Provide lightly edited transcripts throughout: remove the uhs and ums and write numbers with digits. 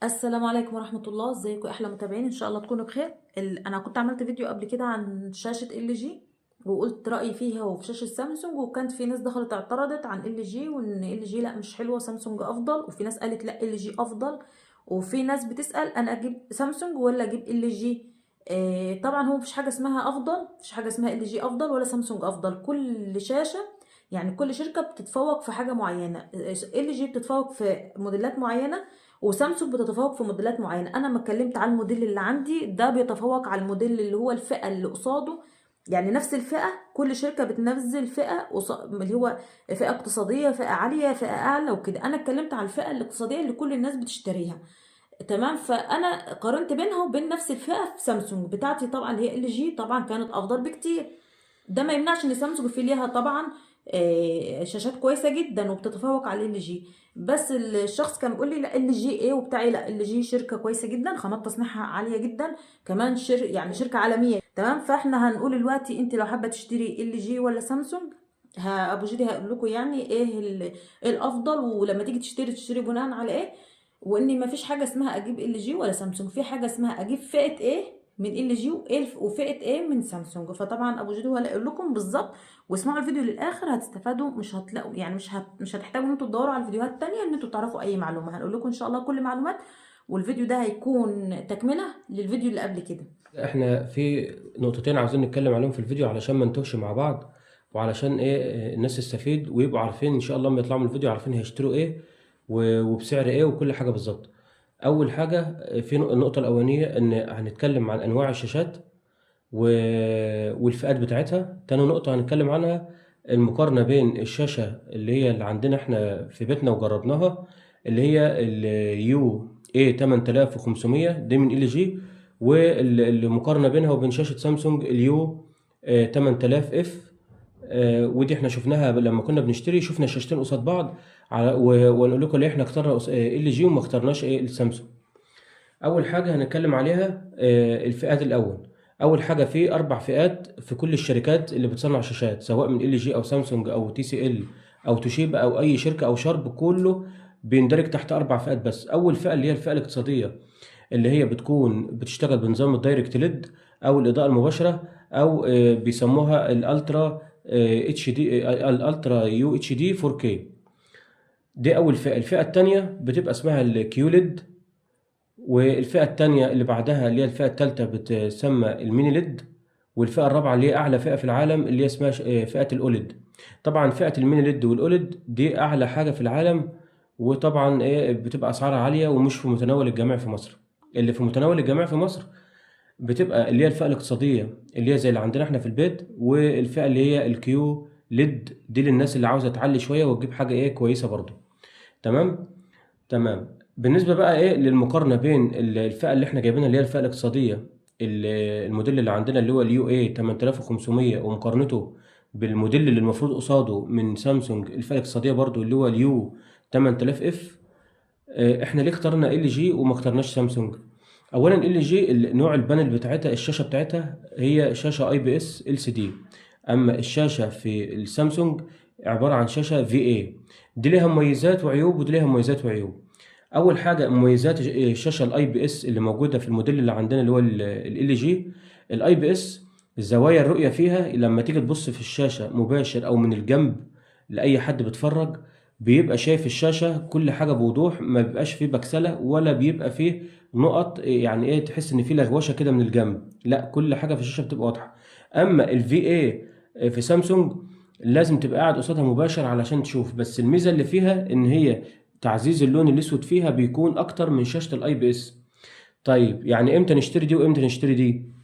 السلام عليكم ورحمة الله. ازيكم احلى متابعين؟ ان شاء الله تكونوا بخير. انا كنت عملت فيديو قبل كده عن شاشة LG وقلت رأيي فيها وفي شاشة سامسونج، وكانت في ناس دخلت اعترضت عن LG وان LG لا مش حلوة، سامسونج افضل، وفي ناس قالت لا LG افضل، وفي ناس بتسأل انا اجيب سامسونج ولا اجيب LG. طبعا هو مفيش حاجة اسمها افضل، مفيش حاجة اسمها LG افضل ولا سامسونج افضل. كل شاشة يعني كل شركة بتتفوق في حاجة معينة. LG بتتفوق في موديلات معينة وسامسونج بتتفوق في موديلات معينة. انا ما اتكلمت على الموديل اللي عندي ده، بيتفوق على الموديل اللي هو الفئة اللي قصاده، يعني نفس الفئة كل شركة بتنزل فئة اللي هو فئة اقتصادية، فئة عالية، فئة اعلى وكده. انا اتكلمت على الفئة الاقتصادية اللي كل الناس بتشتريها، تمام؟ فانا قارنت بينها وبين نفس الفئة في سامسونج بتاعتي، طبعا هي LG طبعا كانت افضل بكتير. ده ما يمنعش ان سامسونج في ليها طبعا شاشات كويسة جدا وبتتفوق على LG، بس الشخص كان بيقول لي لا LG ايه وبتاع إيه؟ لا LG شركة كويسة جدا، خامات تصنيعها عالية جدا، كمان يعني شركة عالمية، تمام؟ فاحنا هنقول دلوقتي انت لو حابة تشتري LG ولا سامسونج، ابو جدي هقول لكم يعني ايه الافضل، ولما تيجي تشتري تشتري بناء على ايه، وان ما فيش حاجة اسمها اجيب LG ولا سامسونج، في حاجة اسمها اجيب فئة ايه من LG وفئه ايه من سامسونج. فطبعا ابو جدي هو اللي هيقول لكم بالظبط، واسمعوا الفيديو للاخر هتستفادوا، مش هتلاقوا يعني مش هتحتاجوا ان انتوا تدوروا على الفيديوهات التانية ان انتوا تعرفوا اي معلومة. هنقول لكم ان شاء الله كل معلومات، والفيديو ده هيكون تكمله للفيديو اللي قبل كده. احنا في نقطتين عاوزين نتكلم عليهم في الفيديو علشان ما نتوهش مع بعض، وعلشان ايه الناس تستفيد ويبقوا عارفين ان شاء الله لما يطلعوا من الفيديو عارفين هيشتروا ايه وبسعر ايه وكل حاجة بالظبط. اول حاجة في النقطة الاولانية ان هنتكلم عن انواع الشاشات والفئات بتاعتها. تاني نقطة هنتكلم عنها المقارنة بين الشاشة اللي هي اللي عندنا احنا في بيتنا وجربناها اللي هي ال UA 8500 دي من LG، والمقارنة بينها وبين شاشة سامسونج ال U 8000 F. ودي احنا شفناها لما كنا بنشتري، شفنا الشاشتين قصاد بعض ونقول لكم ليه احنا اخترنا LG وما اخترناش ايه السامسونج. اول حاجة هنتكلم عليها الفئات الاول. اول حاجة في 4 فئات في كل الشركات اللي بتصنع شاشات، سواء من LG او سامسونج او TCL او توشيبا او اي شركة او شارب، كله بيندرج تحت 4 فئات بس. اول فئة اللي هي الفئة الاقتصادية اللي هي بتكون بتشتغل بنظام ال direct LED او الاضاءة المباشرة، او بيسموها ال ultra HD، ال ultra UHD 4K. دي اول فئة. الفئة الثانية بتبقى اسمها ال QLED، والفئة الثانية اللي بعدها اللي هي الفئة الثالثة بتسمى ال mini LED، والفئة الرابعة اللي هي اعلى فئة في العالم اللي هي اسمها فئة ال OLED. طبعا فئة ال mini LED وال OLED دي اعلى حاجة في العالم، وطبعا ايه بتبقى اسعارها عالية ومش في متناول الجميع في مصر. اللي في متناول الجميع في مصر بتبقى اللي هي الفئة الاقتصادية اللي هي زي اللي عندنا احنا في البيت، والفئة اللي هي ال QLED دي للناس اللي عاوزه تعلي شوية وتجيب حاجة ايه كويسة برضو. تمام تمام. بالنسبة بقى ايه للمقارنه بين الفئة اللي احنا جايبينها اللي هي الفئة الاقتصادية الموديل اللي عندنا اللي هو ال UA 8500 ومقارنته بالموديل اللي المفروض قصاده من سامسونج الفئة الاقتصادية برضو اللي هو ال U 8000 F. احنا ليه اخترنا LG وما اخترناش سامسونج؟ اولا LG نوع ال panel بتاعتها الشاشة بتاعتها هي شاشة اي بي اس ال سي دي، اما الشاشة في السامسونج عبارة عن شاشة VA. دي ليها مميزات وعيوب ودي ليها مميزات وعيوب. اول حاجة مميزات الشاشة ال IPS اللي موجودة في الموديل اللي عندنا اللي هو LG، ال IPS زوايا الرؤية فيها لما تيجي تبص في الشاشة مباشر او من الجنب لاي حد بيتفرج بيبقى شايف الشاشة كل حاجة بوضوح، ما بيبقاش فيه بكسله ولا بيبقى فيه نقط يعني ايه تحس ان فيه لغوشه كده من الجنب، لا كل حاجة في الشاشة بتبقى واضحة. اما ال VA في سامسونج لازم تبقى قاعد قصادها مباشر علشان تشوف، بس الميزة اللي فيها ان هي تعزيز اللون الاسود فيها بيكون اكتر من شاشة ال IPS. طيب يعني امتى نشتري دي وامتى نشتري دي؟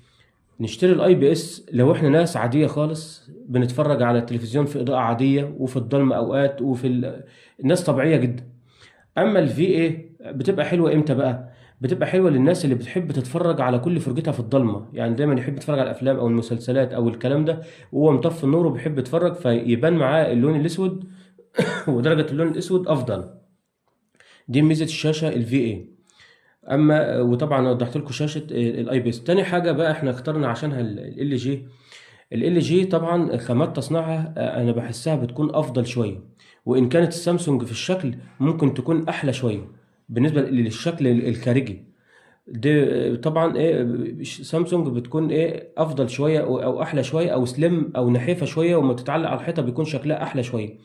نشتري ال IPS لو احنا ناس عادية خالص بنتفرج على التلفزيون في اضاءه عادية وفي الضلمة اوقات وفي الناس طبيعية جدا. اما ال VA بتبقى حلوة امتى بقى؟ بتبقى حلوة للناس اللي بتحب تتفرج على كل فرجتها في الضلمة، يعني دايما يحب يتفرج على الافلام او المسلسلات او الكلام ده وهو مطفي النور وبيحب يتفرج، فيبان معاه اللون الاسود ودرجة اللون الاسود افضل. دي ميزة الشاشة ال VA. اما وطبعا وضحت لكم شاشة ال IPS. تاني حاجة بقى احنا اخترنا عشانها LG. LG طبعا خامات تصنيعها انا بحسها بتكون افضل شوية، وان كانت السامسونج في الشكل ممكن تكون احلى شوية، بالنسبة للشكل الخارجي دي طبعا ايه، سامسونج بتكون ايه افضل شوية او احلى شوية او slim او نحيفه شوية، وما تتعلق على الحيطة بيكون شكلها احلى شوية،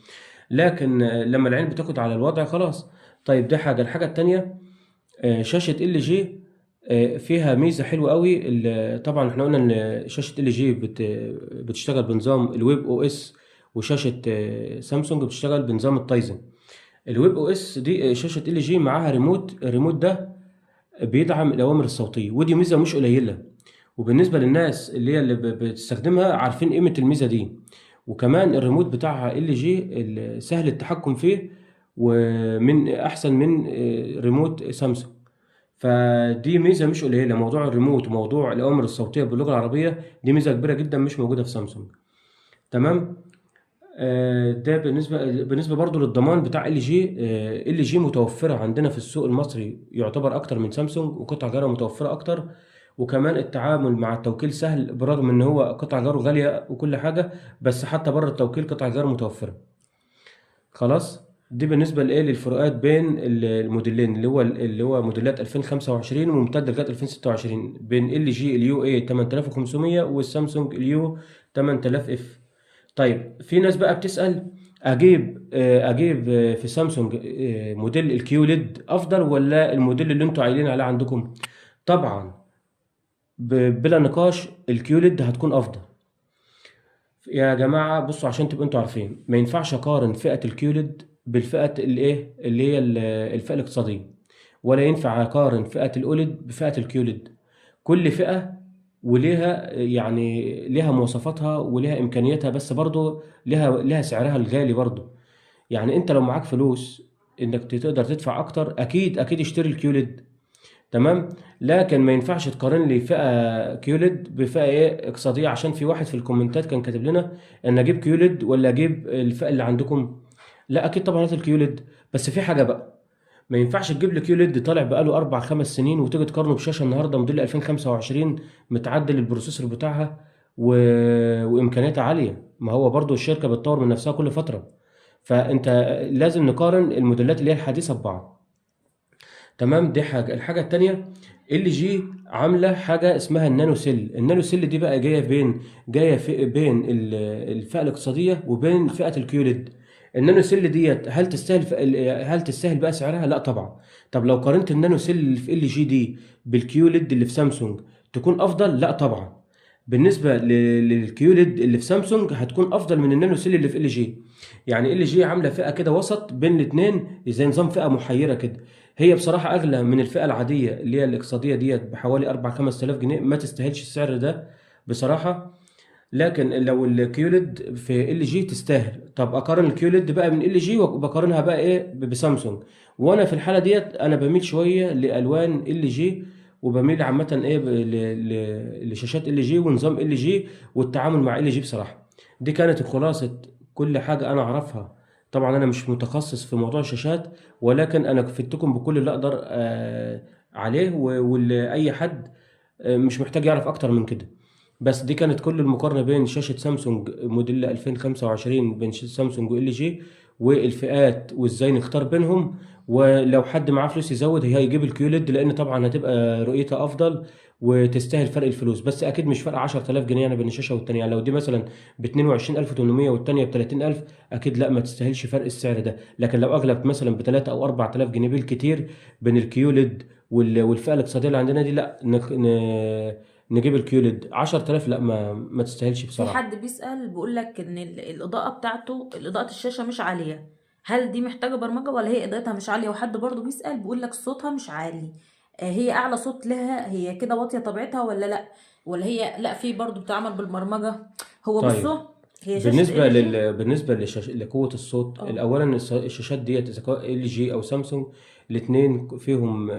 لكن لما العين بتاخد على الوضع خلاص. طيب ده حاجة. الحاجة التانية، شاشة LG فيها ميزة حلوة قوي. طبعا احنا قلنا ان شاشة LG بتشتغل بنظام ال webOS، وشاشه سامسونج بتشتغل بنظام ال Tizen. ال webOS دي، شاشة LG معاها ريموت، الريموت ده بيدعم الاوامر الصوتية، ودي ميزة مش قليله. وبالنسبة للناس اللي هي اللي بتستخدمها عارفين قيمة الميزة دي. وكمان الريموت بتاعها LG سهل التحكم فيه، ومن احسن من ريموت سامسونج. فدي ميزة مش قليله، موضوع الريموت وموضوع الاوامر الصوتية باللغة العربية دي ميزة كبيرة جدا مش موجودة في سامسونج. تمام. ده بالنسبة برضو للضمان بتاع LG. LG متوفرة عندنا في السوق المصري يعتبر اكتر من سامسونج، وقطع غيارها متوفرة اكتر، وكمان التعامل مع التوكيل سهل، برغم ان هو قطع غياره غالية وكل حاجة، بس حتى بره التوكيل قطع غياره متوفرة. خلاص. دي بالنسبة لايه، للفروقات بين الموديلين اللي هو موديلات 2025 وممتد لغاية 2026، بين LG ال UA 8500 والسامسونج ال U 8000 F. طيب في ناس بقى بتسأل اجيب في سامسونج موديل ال QLED افضل ولا الموديل اللي انتوا عايلين عليه عندكم؟ طبعا بلا نقاش ال QLED هتكون افضل. يا جماعة بصوا عشان تبقوا انتوا عارفين، ما ينفعش اقارن فئة ال QLED بالفئه الايه اللي هي الفئة الاقتصادية، ولا ينفع اقارن فئة ال OLED بفئة ال QLED. كل فئة وليها يعني ليها مواصفاتها وليها امكانياتها، بس برضو ليها سعرها الغالي برضو. يعني انت لو معاك فلوس انك تقدر تدفع اكتر، اكيد اكيد اشتري ال QLED. تمام. لكن ما ينفعش تقارن لي فئة QLED بفئة ايه اقتصادية، عشان في واحد في الكومنتات كان كاتب لنا ان اجيب QLED ولا اجيب الفئة اللي عندكم. لا اكيد طبعا هات ال QLED، بس في حاجة بقى، ما ينفعش تجيب لي QLED طالع بقاله 4 5 سنين وتيجي تقارنه بشاشة النهارده موديل 2025 متعدل ال processor بتاعها وامكانياتها عالية. ما هو برضو الشركة بتطور من نفسها كل فترة، فانت لازم نقارن الموديلات اللي هي الحديثة ببعض. تمام. دي حاجة. الحاجة التانية LG عامله حاجة اسمها ال NanoCell. ال NanoCell دي بقى جاية في بين الفئة الاقتصادية وبين فئة ال QLED. ال NanoCell ديت هل تستاهل بقى سعرها؟ لا طبعا. طب لو قارنت ال NanoCell اللي في LG دي بال QLED اللي في سامسونج تكون افضل؟ لا طبعا. بالنسبة لل QLED اللي في سامسونج هتكون افضل من ال NanoCell اللي في LG. يعني LG عامله فئة كده وسط بين الاثنين، زي نظام فئة محيره كده. هي بصراحة اغلى من الفئة العادية اللي هي الاقتصادية ديت بحوالي 4 5000 جنيه، ما تستاهلش السعر ده بصراحة. لكن لو ال QLED في LG تستاهل. طب اقارن ال QLED بقى من LG وبقارنها بقى ايه بسامسونج، وانا في الحالة ديت انا بميل شوية لالوان LG، وبميل عامة ايه لشاشات LG ونظام LG والتعامل مع LG بصراحة. دي كانت خلاصه كل حاجة انا اعرفها. طبعا انا مش متخصص في موضوع الشاشات، ولكن انا فدتكم بكل اللي اقدر عليه، واللي اي حد مش محتاج يعرف اكتر من كده. بس دي كانت كل المقارنة بين شاشة سامسونج موديل 2025 بين سامسونج و LG والفئات وازاي نختار بينهم. ولو حد معاه فلوس يزود هي هيجيب ال QLED، لان طبعا هتبقى رؤيتها افضل وتستاهل فرق الفلوس. بس اكيد مش فرق 10000 جنيه يعني بين الشاشة والتانية. يعني لو دي مثلا ب 22800 والتانية ب 30000، اكيد لا ما تستاهلش فرق السعر ده. لكن لو اغلب مثلا ب 3 او 4000 جنيه بالكتير بين ال QLED والفئة الاقتصادية اللي عندنا دي، لا نجيب ال QLED. 10000 لا ما تستاهلش بصراحة. في حد بيسأل بيقول لك ان الاضاءة بتاعته، الاضاءة الشاشة مش عالية، هل دي محتاجه برمجة ولا هي اضاءتها مش عالية؟ وحد برضو بيسأل بيقول لك صوتها مش عالي، هي اعلى صوت لها هي كده واطية طبيعتها ولا لا، ولا هي لا في برضو بتعمل بالبرمجة؟ هو طيب. بصوا هي شاشة بالنسبة LG. بالنسبة لقوه الصوت، اولا الشاشات ديت اذا كان LG او سامسونج الاثنين فيهم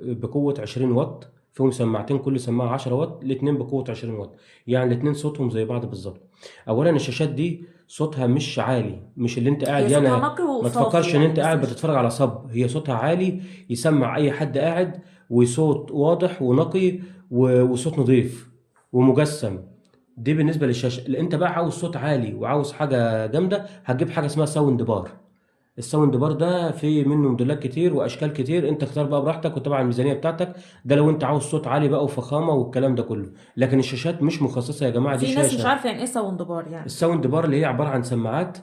بقوة 20 واط، فيهم سماعتين كل سماعه 10 واط، الاثنين بقوة 20 واط، يعني الاثنين صوتهم زي بعض بالظبط. اولا الشاشات دي صوتها مش عالي، مش اللي انت قاعد هي صوتها يعني نقي ما وصافي تفكرش ان يعني، انت بس قاعد مش بتتفرج على صب، هي صوتها عالي يسمع اي حد قاعد، وصوت واضح ونقي وصوت نظيف ومجسم. دي بالنسبة للشاشه. اللي انت بقى عاوز صوت عالي وعاوز حاجة جامدة هتجيب حاجة اسمها sound bar. ال sound bar ده في منه موديلات كتير واشكال كتير، انت اختار بقى براحتك وتبع الميزانية بتاعتك. ده لو انت عاوز صوت عالي بقى وفخامه والكلام ده كله. لكن الشاشات مش مخصصة يا جماعة، دي في ناس مش شاشة. عارفه يعني ايه sound bar يعني. ال sound bar اللي هي عبارة عن سماعات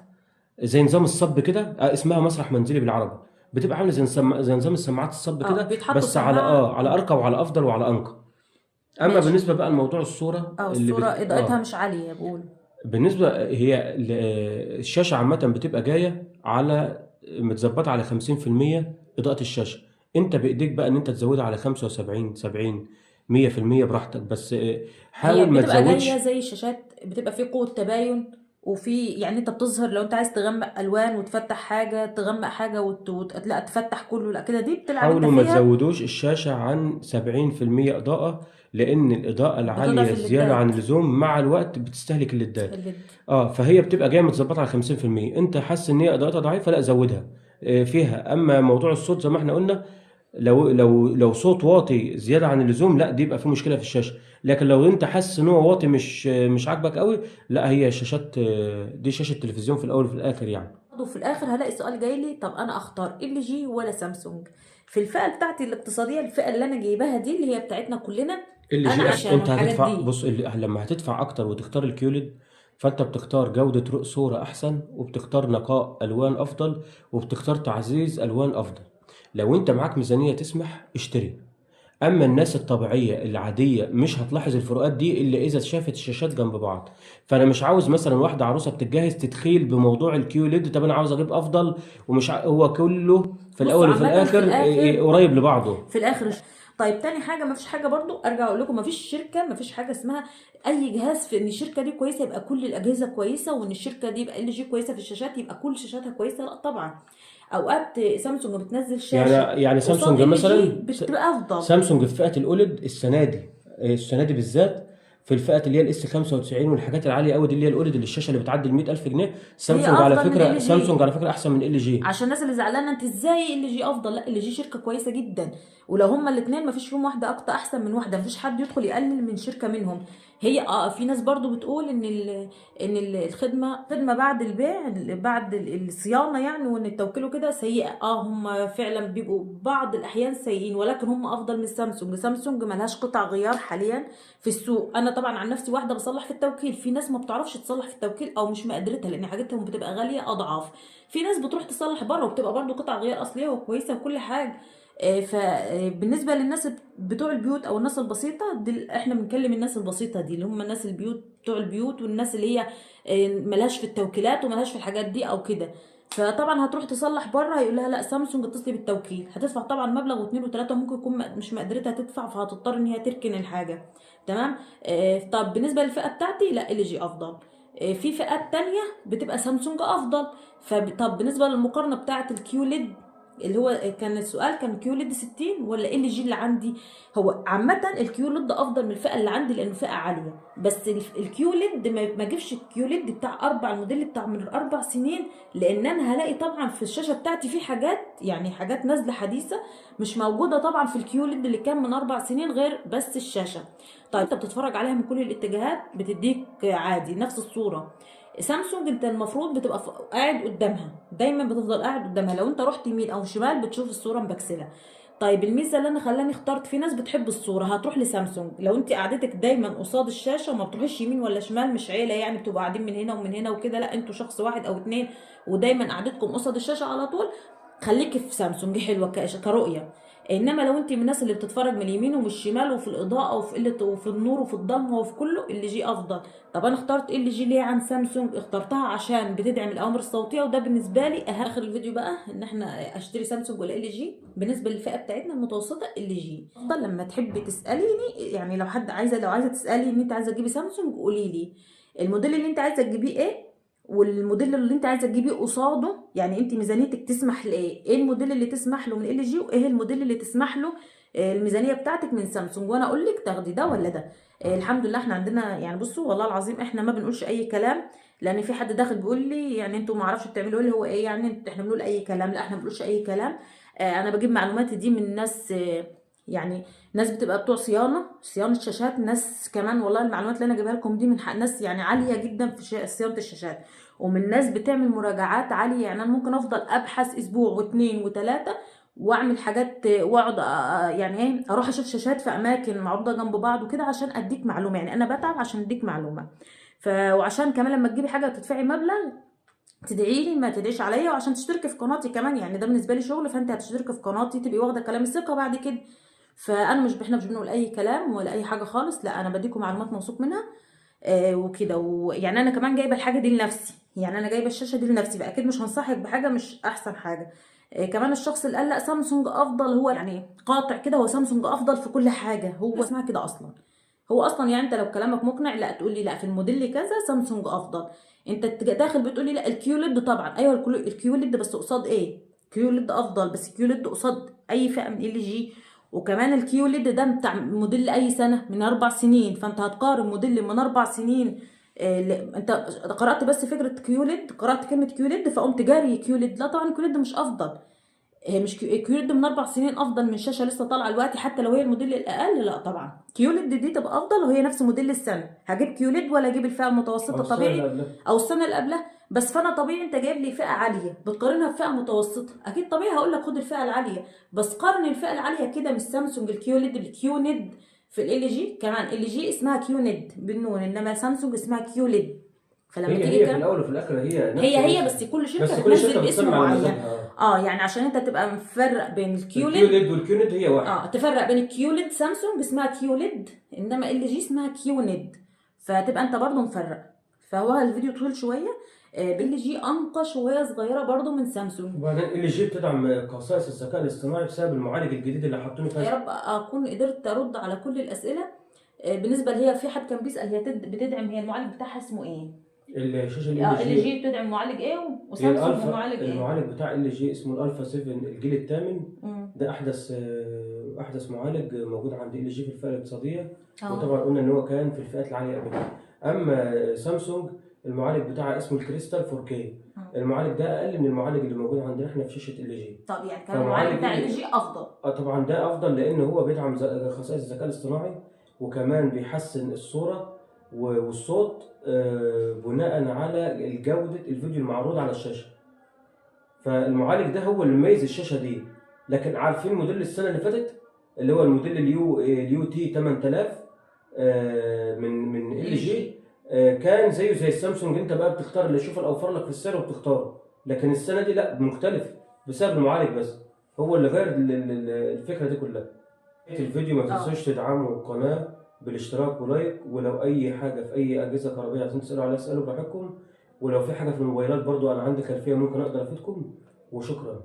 زي نظام ال sub كده، اسمها مسرح منزلي بالعربي، بتبقى عامله زي نظام السماعات ال sub كده، بيتحطوا بس على سماعه. على ارقى وعلى افضل وعلى انقى. اما ماشي. بالنسبة بقى لموضوع الصورة اللي الصورة اضاءتها مش عالية بقول. بالنسبة هي الشاشة عامة بتبقى جاية على متظبطه على 50% اضاءه الشاشة. انت بايديك بقى ان انت تزودها على 75 70 100% براحتك، بس هي حاول ما بتبقى تزودش. جاية زي الشاشات، بتبقى في قوة تباين، وفي يعني انت بتظهر لو انت عايز تغمق الوان وتفتح حاجة، تغمق حاجة لا تفتح كله، لا كده دي بتلعب انت حاولوا ما فيها. تزودوش الشاشة عن 70% اضاءه، لان الاضاءة العالية بتضعف الزيادة عن الليدات. اللزوم مع الوقت بتستهلك الليدات. ال LED. فهي بتبقى جاية متظبطه على 50%. انت حاسس ان هي اضاءتها ضعيفة، لا زودها فيها. اما موضوع الصوت زي ما احنا قلنا، لو صوت واطي زيادة عن اللزوم، لا دي يبقى في مشكلة في الشاشة. لكن لو انت حاسس ان هو واطي مش عاجبك قوي، لا هي شاشات، دي شاشة تلفزيون في الاول وفي الاخر يعني. وفي الاخر هلاقي سؤال جاي لي، طب انا اختار LG ولا سامسونج في الفئة بتاعتي الاقتصادية، الفئة اللي انا جايباها دي اللي هي بتاعتنا كلنا؟ ال انا جي عشان انت الحاجات هتدفع دي. بص، لما هتدفع اكتر وتختار ال QLED، فانت بتختار جودة صورة احسن، وبتختار نقاء الوان افضل، وبتختار تعزيز الوان افضل. لو انت معاك ميزانية تسمح اشتري. اما الناس الطبيعية العادية مش هتلاحظ الفروقات دي الا اذا شافت الشاشات جنب بعض. فانا مش عاوز مثلا واحدة عروسة بتتجهز تتخيل بموضوع ال QLED، طب انا عاوز اجيب افضل، ومش هو كله في الاول وفي عامة في الاخر الآخر قريب لبعضه في الاخر. طيب تاني حاجة، ما فيش حاجة برضو ارجع اقول لكم، ما فيش شركة، ما فيش حاجة اسمها اي جهاز في ان الشركة دي كويسة يبقى كل الاجهزة كويسة، وان الشركة دي يبقى LG كويسة في الشاشات يبقى كل شاشاتها كويسة. لا طبعا، اوقات سامسونج بتنزل شاشة يعني قصاد سامسونج LG مثلا، بتبقى افضل. سامسونج في فئة ال OLED السنة دي بالذات في الفئة اللي هي ال S 95 والحاجات العالية قوي دي اللي هي ال OLED، اللي الشاشة اللي بتعدي ال 100,000 جنيه، سامسونج على أفضل من فكرة، LG. سامسونج على فكرة احسن من LG. عشان الناس اللي زعلانة انت ازاي LG افضل، لا LG شركة كويسة جدا، ولو هما الاثنين ما فيش فيهم واحدة اكتر احسن من واحدة، ما فيش حد يدخل يقلل من شركة منهم. هي في ناس برضو بتقول ان الخدمة بعد البيع، بعد الصيانة يعني، وان التوكيل وكده سيئه. هم فعلا بيبقوا بعض الاحيان سيئين، ولكن هم افضل من سامسونج. سامسونج ملهاش قطع غيار حاليا في السوق. انا طبعا عن نفسي واحدة بصلح في التوكيل، في ناس ما بتعرفش تصلح في التوكيل او مش مقدرتها لان حاجتهم بتبقى غالية اضعاف. في ناس بتروح تصلح بره وبتبقى برضو قطع غيار اصلية وكويسة وكل حاجة. فبالنسبه للناس بتوع البيوت او الناس البسيطة دي، احنا بنكلم الناس البسيطة دي اللي هم الناس البيوت بتوع البيوت، والناس اللي هي ملهاش في التوكيلات وملهاش في الحاجات دي او كده. فطبعا هتروح تصلح بره هيقول لها لا سامسونج اتصلي بالتوكيل، هتدفع طبعا مبلغ واثنين وثلاثة، ممكن يكون مش مقدرتها تدفع، فهتضطر ان هي تركن الحاجة. تمام. طب بالنسبة للفئه بتاعتي لا LG افضل. في فئات تانية بتبقى سامسونج افضل. طب بالنسبة للمقارنه بتاعه ال QLED، اللي هو كان السؤال كان QLED 60 ولا LG اللي عندي. هو عامة ال QLED افضل من الفئة اللي عندي لانه فئة عالية، بس ال QLED ما اجيبش ال QLED بتاع الموديل بتاع من 4 سنين، لان انا هلاقي طبعا في الشاشة بتاعتي في حاجات، يعني حاجات نازله حديثه مش موجودة طبعا في ال QLED اللي كان من 4 سنين غير بس الشاشة. طيب انت بتتفرج عليها من كل الاتجاهات بتديك عادي نفس الصورة. سامسونج انت المفروض بتبقى قاعد قدامها دايما، بتفضل قاعد قدامها، لو انت رحت يمين او شمال بتشوف الصورة مبكسله. طيب الميزة اللي انا خلاني اخترت، في ناس بتحب الصورة هتروح لسامسونج، لو انت قعدتك دايما قصاد الشاشة وما بتروحيش يمين ولا شمال، مش عيله يعني بتبقوا قاعدين من هنا ومن هنا وكده، لا انتوا شخص واحد او اتنين ودايما قعدتكم قصاد الشاشة على طول، خليكي في سامسونج حلوة كرؤيه. انما لو انت من الناس اللي بتتفرج من اليمين ومن الشمال وفي الاضاءة وفي قلة وفي النور وفي الضلمة وفي كله، LG افضل. طب انا اخترت LG ليه عن سامسونج؟ اخترتها عشان بتدعم الاوامر الصوتية، وده بالنسبة لي اهم. اخر الفيديو بقى ان احنا اشتري سامسونج ولا LG. بالنسبة للفئه بتاعتنا المتوسطة LG افضل. لما تحبي تساليني يعني، لو حد عايزه، لو عايزه تسالي ان انت عايزه تجيبي سامسونج قولي لي الموديل اللي انت عايزه تجيبيه ايه، والموديل اللي انت عايزه تجيبيه قصاده، يعني انت ميزانيتك تسمح لايه، ايه الموديل اللي تسمح له من LG، وايه الموديل اللي تسمح له الميزانية بتاعتك من سامسونج، وانا اقول لك تاخدي ده ولا ده. الحمد لله احنا عندنا يعني، بصوا والله العظيم احنا ما بنقولش اي كلام، لان في حد داخل بيقول لي يعني انتوا ما اعرفش بتعملوا ايه، هو ايه يعني احنا بنقول اي كلام؟ لا احنا ما بنقولش اي كلام. انا بجيب معلوماتي دي من ناس يعني ناس بتبقى بتوع صيانة شاشات، ناس كمان والله المعلومات اللي انا جايبها لكم دي من حق ناس يعني عالية جدا في صيانة الشاشات، ومن ناس بتعمل مراجعات عالية. يعني انا ممكن افضل ابحث اسبوع واثنين وثلاثة واعمل حاجات، واقعد يعني ايه، اروح اشوف شاشات في اماكن معروضة جنب بعض وكده عشان اديك معلومة. يعني انا بتعب عشان اديك معلومة، وعشان كمان لما تجيبي حاجة وتدفعي مبلغ تدعي لي ما تدعيش عليا، وعشان تشتركي في قناتي كمان. يعني ده بالنسبة لي شغل، فانت هتشتركي في قناتي تبقي واخده كلام الثقة بعد كده. فانا مش، احنا مش بنقول اي كلام ولا اي حاجة خالص، لا انا بديكم معلومات موثوق منها وكده. ويعني انا كمان جايبه الحاجة دي لنفسي، يعني انا جايبه الشاشة دي لنفسي، بقى اكيد مش هنصحك بحاجة مش احسن حاجة. كمان الشخص اللي قال لا سامسونج افضل، هو يعني قاطع كده، هو سامسونج افضل في كل حاجة، هو اسمها كده اصلا. هو اصلا يعني انت لو كلامك مقنع لا تقول لي لا في الموديل كذا سامسونج افضل، انت داخل بتقول لي لا ال QLED طبعا، ايوه ال QLED بس قصاد ايه؟ QLED افضل، بس QLED قصاد اي فئة من LG. وكمان ال QLED ده بتاع موديل اي سنة؟ من 4 سنين، فانت هتقارن موديل من 4 سنين. انت قرات بس فكرة QLED، قرات كلمة QLED فقمت جاري QLED، لا طبعا QLED مش افضل، مش QLED من 4 سنين افضل من شاشة لسه طالعه دلوقتي حتى لو هي الموديل الاقل، لا طبعا QLED دي تبقى افضل وهي نفس موديل السنة. هجيب QLED ولا اجيب الفئة المتوسطة طبيعي او السنة اللي قبلها؟ بس فانا طبيعي انت جايب لي فئة عالية بتقارنها بفئة متوسطه، اكيد طبيعي هقول لك خد الفئة العالية، بس قارن الفئة العالية كده مش سامسونج ال QLED بال QNED في LG، كمان LG اسمها QNED بالنون، انما سامسونج اسمها QLED. فلما هي تيجي هي في الاول وفي الاخر هي نفس هي بس كل شركة بتنزل باسم معين. يعني عشان انت تبقى مفرق بين ال QLED وال QNED هي واحد. تفرق بين ال QLED، سامسونج اسمها QLED انما LG اسمها QNED، فتبقى انت برضو مفرق. فهو الفيديو طويل شوية. LG انقى شوية صغيرة برضو من سامسونج. وبعدين LG بتدعم خصائص الذكاء الاصطناعي بسبب المعالج الجديد اللي حاطينه فيها. يا رب اكون قدرت ارد على كل الاسئلة. بالنسبة اللي هي في حد كان بيسال هي بتدعم، هي المعالج بتاعها اسمه ايه؟ الشاشة ال LG بتدعم معالج ايه وسامسونج معالج ايه؟ المعالج بتاع LG اسمه الالفا 7 الجيل الثامن. ده احدث معالج موجود عند LG في الفئة الاقتصادية. وطبعا قلنا ان هو كان في الفئات العالية قبل كده. اما سامسونج المعالج بتاعها اسمه الكريستال 4K. المعالج ده اقل من المعالج اللي موجود عندنا احنا في شاشة LG. طب يعني كان المعالج بتاع LG افضل؟ طبعا ده افضل لان هو بيدعم خصائص الذكاء الاصطناعي، وكمان بيحسن الصورة والصوت بناء على جودة الفيديو المعروض على الشاشة. فالمعالج ده هو اللي مميز الشاشة دي. لكن عارفين موديل السنة اللي فاتت اللي هو الموديل ال UT 8000 من LG، كان زيه زي السامسونج، انت بقى بتختار اللي يشوف الاوفر لك في السعر وبتختاره. لكن السنة دي لا، مختلف بسبب المعالج بس، هو اللي غير الفكرة دي كلها. الفيديو ما تنسوش تدعموا القناة بالاشتراك و like، ولو اي حاجة في اي اجهزة كهربائية عايزين تسالوا عليها اسالوا براحتكم، ولو في حاجة في الموبايلات برضو انا عندي خلفية ممكن اقدر افيدكم، وشكرا.